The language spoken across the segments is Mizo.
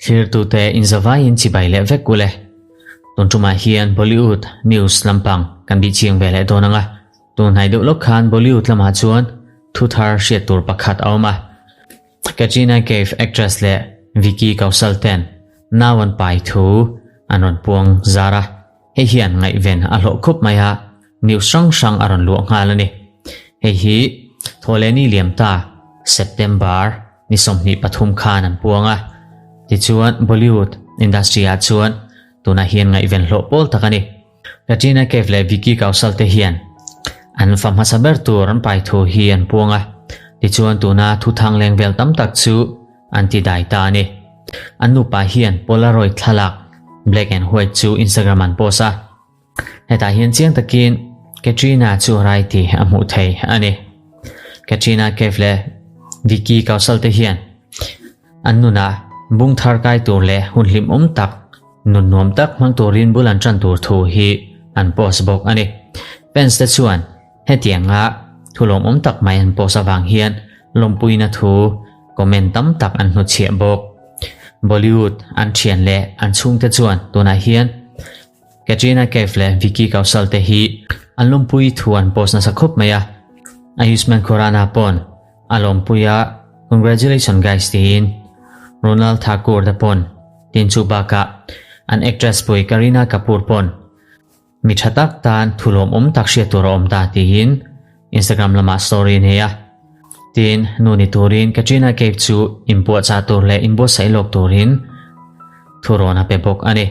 Thlirtute inzavaiin chibai leh vek ule. Tun tumah hian Bollywood news lampang kan bih chiang ve leh dawn ang a. Tun hnai deuh lawk khan Bollywood lamah chuan thu thar hriat tur pakhat a awm a. Katrina Kaif actress leh Vicky Kaushal ten nau an pai thu an rawn puang zar a. Hei hian ngaihven a hlawh khawp mai a, news hrang hrang a rawn luah nghal a ni. Hei hi Thawhlehni liam ta September ni 23 khan an puang a, tichuan Bollywood industry ah chuan tunah hian ngaihven hlawh pawl tak a ni. Katrina Kaif leh Vicky Kaushal te hian an fa hmasa ber tur an pai thu hi an puang a, tichuan tuna thuthang leng vel tam tak chu an ti dai ta a ni. An nupa hian Polaroid thlalak black and white chu Instagram an post a. Hetah hian chiang takin Katrina chu a rai tih a hmuh thei a ni. Katrina Kaif leh Vicky Kaushal te hian an nunah bung thar kai tur leh hun hlimawm tak, nun nuam tak hmang turin bul an tan tur thu hi an post bawk a ni. Fans te chuan Hetianga thu lawmawm tak mai an post avang hian lawmpuina thu comment tam tak an hnutchhiah bawk. Bollywood an thian leh an chhungte chuan tunah hian Katrina Kaif leh Vicky Kaushal te hi an lawmpui thu an post nasa khawp mai a. Ayushmann Khurrana pawn a lawmpui a, Congratulations guys tiin Ronal Thakur te pawn tin chu bakah an actress pui Kareena Kapoor pawn Mi tha tak tan thu lawmawm tak hriat tur a awm ta tiin Instagram lamah story a nei a. Tin, nu ni turin Katrina Kaif chu inpuahchah tur leh inbuatsaih lawk turin thurawn a pe bawk a ni.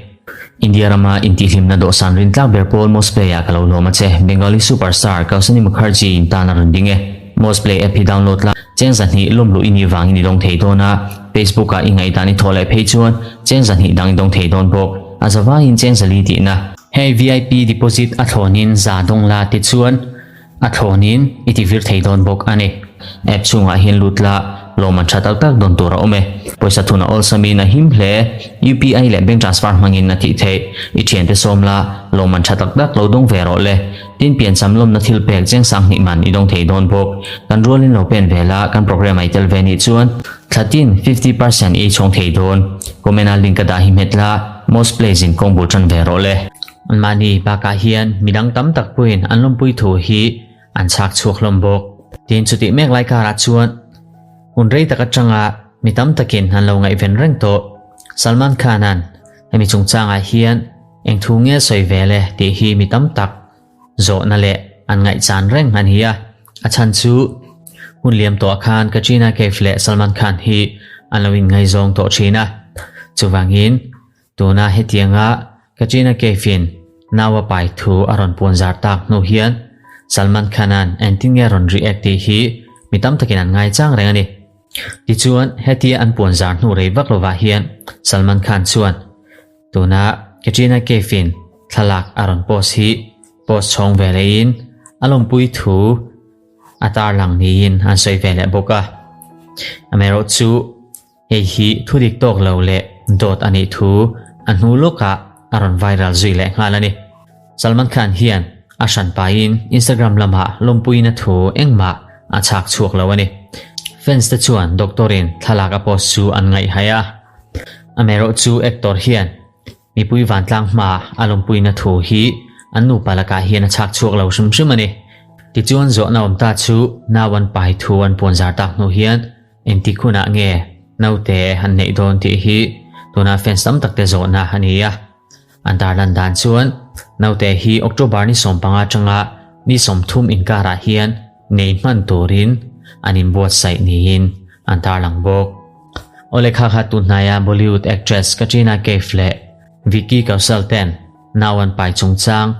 India rama intihhlimna dawhsan rintlak ber pawl Mosplay ah ka lo lawm a che. Bengali superstar Kausani Mukherjee in tan a rawn ding e. Mosplay app hi download la, cheng 200 lawm luh i nih vangin i dawng thei dawn a, Facebook ah i ngaihdan i thawh leh phei chuan cheng 200 dang i dawng thei dawn bawk. A zavaiin cheng 4 tihna. Hei VIP deposit a thlawnin za dawng la ti chuan a thlawnin i ti vir thei dawn bawk a ni. App chhungah hian lut la lawmman tha tak tak dawn tur a awm e. Pawisa thun a awlsamin a him hle. UPI leh bank transfer hmangin a tih theih. I thiante sawm la lawmman tha tak tak lo dawng ve rawh le. Tin piancham lawmna thil pek cheng 2000 man i dawng thei dawn bawk. Kan rualin lo pen ve la kan program a i tel ve nih chuan thla tin 50% i chhawng thei dawn. Comment a link ka dah hi hmet la most plays in kawng bul tan ve rawh le. Anmahni bakah hian midang tam tak pawhin an lawmpui thu hi an chhak chhuak hlawm bawk. Tin chutih mek lai karah chuan hun rei tak atanga mi tam takin an lo ngaihven reng tawh. Salman Khan-a'n hemi chungchangah hian eng thu nge sawi ve le tih hi mi tam tak zawhna leh an ngaihchan reng a ni a. A chhan chu hun liam tawhah khan Katrina Kaif leh Salman Khan hi an lo inngaizawng tawh thin a. Chuvangin tuna hetianga Katrina Kaif-in nau a pai thu a rawn puan zar tak hnu hian Salman Khan-a'n engtin nge a rawn react tih hi mi tam takin an ngaichang reng a ni. Tichuan hetia an puan zar hnu rei vak lovah hian Salman Khan chuan Tuna Katrina Kaif-in thlalak a rawn post hi post chhawng ve lehin a lawmpui thu a tarlang niin an sawi ve leh bawk a. Amaherawhchu hei hi thu dik tawk lo leh dawt a nih thu a hnu lawkah a rawn viral zui leh nghal a ni. Salman Khan hian a hran pahin Instagram lamah lawmpuina thu engmah a chhak chhuak lo a ni. Fans te chuan doctor-in thlalak a post chu an ngaihhaih a. Amaherawhchu actor hian mipui vantlang hmaa a lawmpuina thu hi an nupa lakah hian a chhak chhuak lo hrim hrim a ni. Tichuan zawhna awm ta chu nau an pai thu an puan zar tak hnu hian engtik hunah nge naute an neih dawn tih hi tuna fans tam tak te zawhna a ni a. An tarlan dan chuan naute hi October ni 15 atanga ni 30 inkarah hian nei hman turin an inbuatsaih niin an tarlang bawk. Awle kha kha tun hnaia Bollywood actress Katrina Kaif leh Vicky Kaushal ten nau an pai chungchang,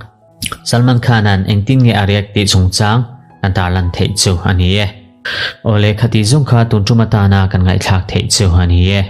Salman Khan-a'n engtin nge a react tih chungchang kan tarlan theih chu a ni e. Awle khati zawng kha tun tum atana kan ngaihthlak theih chu a ni e.